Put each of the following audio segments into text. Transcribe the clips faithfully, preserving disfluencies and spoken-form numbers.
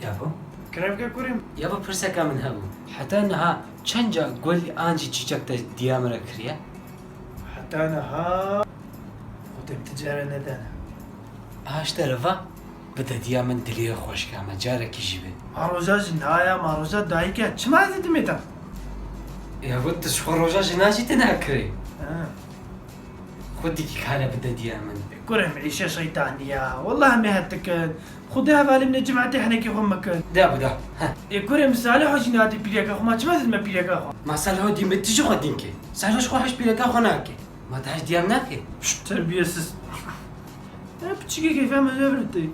Yabo? Kerem ke kurê min. Yabo, pirseka min hebû. Heta niha çend ca gul an jî çîçek te diya min re kiriye? Heta niha xwe te bi ti care nedane. Aha ji te re va, bide diya min dilê wê xweş ke, me carekî jî be. Ma roja jina ya, ma roja dayike, çima ez ê dimêta? Yabo, tu ji xwe roja jina jî têne kirê. Ha. Xwedî kare bide diya min. Kurê min, îşe şeytanî ya. Wallah em ê het dikin. Xwedê hevalê min ê cimetê henekê xwe min kin. De bu da. Heh. Ê kurê min, Salih Hocî nade pîreka xwe, ma çima didime pîreka xwe? Ma Salih Hocî me tijî xwe dîn ke. Salih Hocî xwe heş pîreka xwe nake. Ma te heş diya min nake. Şşt, terbiyesiz. E, piçikê keyfa min zevr tê.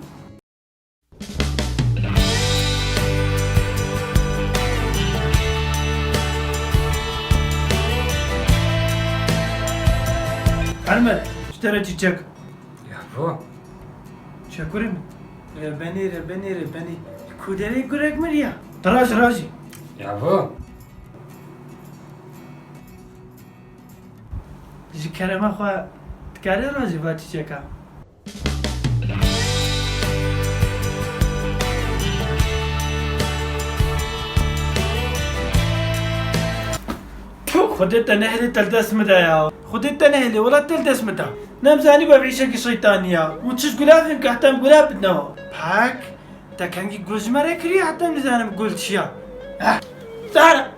Hurmet, ji te re çîçek. Yabo. Çekurê min. Rebenê, rebenê, rebenê. Kuderê gurek miriya. Rajî, rajî. Yabo. Ji kerema xwe dikarî rajî va çîçeka? Puh, Xwedê te nehêlê te li dest min de ya. Xwedê te nehêlê, wela te li dest min de. Nemzanî be vîşekî şeytanî ya. Û çi gulavên ke heta em gulav bidine wa. Pak, te kengî gul ji me re kiriye heta em nizanim gul çi ya. Eh, Zara.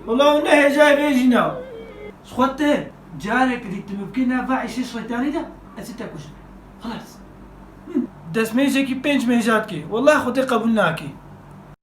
Wela hûn ne hêjayê vê jîna. Ji xwe te carek dî tu min bikî nava îşê şeytanî de, ez ê te kujim. Xelas. Destmêjekî pênc mêja dikî. Wela Xwedê qebûl nakî.